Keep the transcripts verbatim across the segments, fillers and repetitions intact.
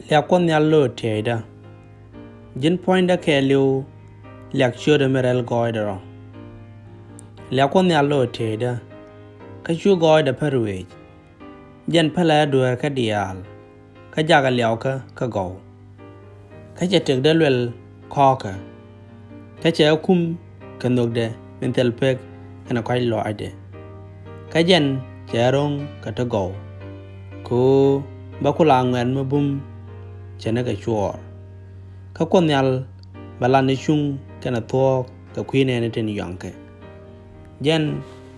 Liak Kuɔth Nhial lo̱o̱ tiɛɛcdä. Ji̱n puɔ̱nydä kɛɛliw, liak ciötdä mi rɛl gɔɔydɛ rɔ. Liak Kuɔth Nhial lo̱o̱ tiɛɛcdä, kä cu gɔɔydɛ pär ruëëc. Jɛn pälɛ dueerkä diaal, kä jakɛ liawkä kä gɔw. Kä cɛ tëkdä luɛl kɔ̱ɔ̱kä, kä cɛ ɛ kum kɛ nhökdɛ min thil pek kɛnɛ kɔ̱a̱c lɔaacdɛ. Kä jɛn cɛ ɛ ro̱ŋ kɛ ti gɔw, kɛ ɣöö bä ku la ŋuɛ̈t mi bum cɛ ni kɛ cuɔɔr. Kä Kuoth Nhial bɛ lat ni cuŋ kɛnɛ thuɔ̱ɔ̱k kɛ kui̱ nɛɛni tin yɔaŋkɛ. Jɛn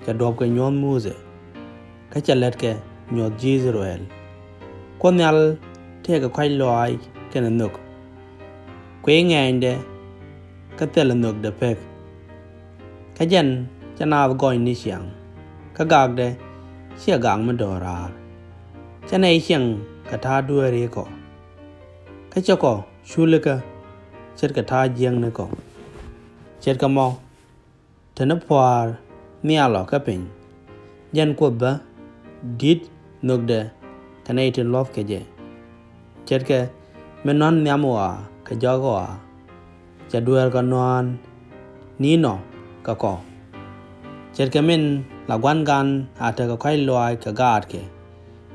cɛ duɔ̱pkɛ nyuɔ̱th Muthɛ, kä cɛ lätkɛ nyuɔ̱th ji̱ I-thɛ-rɛl. Kuoth Nhial tëëkɛ kɔ̱a̱c lɔaac kɛnɛ nhök, kuiy ŋɛɛnydɛ kä thilɛ nhökdɛ pek. Kä jɛn cɛ naath gɔny ni ciaŋ, kä gakdɛ /ciɛ gak mi do̱raar. Cɛ nɛy ciɛŋ kɛ ta̱a̱ dueerikä, kä cɛ kɔ culikä ce̱tkɛ ta̱a̱ jiäknikɔ. Ce̱tkɛ mɔ, te ni pua̱a̱r nhial ɔ kä piny, jɛn Kuoth bä di̱t nhökdɛ kɛ nɛy tin luɔ̱thkɛ jɛ. Ce̱tkɛ min nuan nhiam ɣɔaa kɛ jɔk ɣɔaa, cɛ dueerkɔ nuan ni nɔ kɛ kɔ. Ce̱tkɛ min la gua̱n gan a tekɛ kɔ̱a̱c lɔaac kɛ gaatkɛ,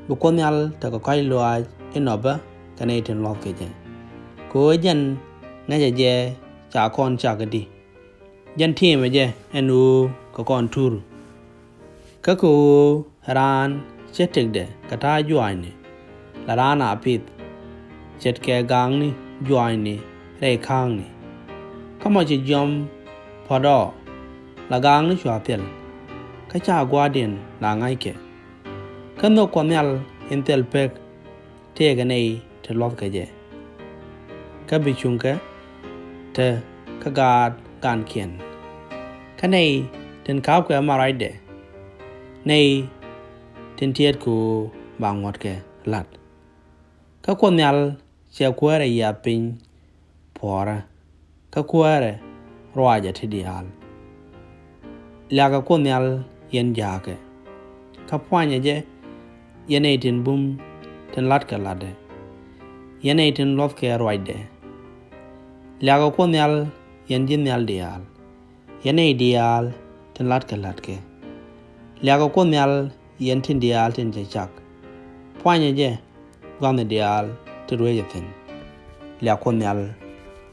bi Kuoth Nhial tekɛ kɔ̱a̱c lɔaac inɔ bä kɛ nɛy tin luɔ̱thkɛ jɛ. Kɛ ɣöö jɛn ŋäcɛ jɛ ca kɔn cak i̱di. Jɛn tiimɛ jɛ ɛn ɣöö kɛ kɔn tur. Kä kɛ ɣöö raan cɛ tëkdɛ kɛ ta̱a̱ juaacni, la raan a pith, ce̱tkɛ gaakni juaacni rɛy ka̱a̱kni. Kä mɔ ci jiɔam puɔ̱t ɔ, la gaakni cua thil, kä /ca Gua̱a̱rdiɛn la ŋa̱ckɛ. Kä nhök Kuɔth Nhial in thil pek tëëkɛ nɛy ti luɔ̱thkɛ jɛ, kä bi cuŋkɛ te kä gaat gankiɛn. Kä nɛy tin ka̱pkɛ mat ruacdɛ, nɛy tin tiɛɛtkɛ ɣöö ba ŋuɔ̱tkɛ la̱t. Kä Kuoth Nhial cɛ kuäärɛ yiath piny puɔ̱ɔ̱rä, kä kuäärɛ ruacɛ ti diaal. Liakɛ Kuoth Nhial yɛn jaakɛ, kä puanyɛ jɛ yɛn nɛy tin bum tin la̱tkɛ la̱tdɛ, yɛn nɛy tin luɔ̱thkɛ ruacdɛ. Liakɛ Kuoth Nhial yɛn ji̱ nhial diaal, yɛn nɛy diaal tin la̱tkɛ la̱tkɛ. Liakɛ Kuoth Nhial yɛn tin diaal tin cɛ cak, puanyɛ jɛ gua̱thni diaal ti rueecɛ thi̱n. Liak Kuoth Nhial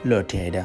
lo̱o̱ tiɛɛcdä.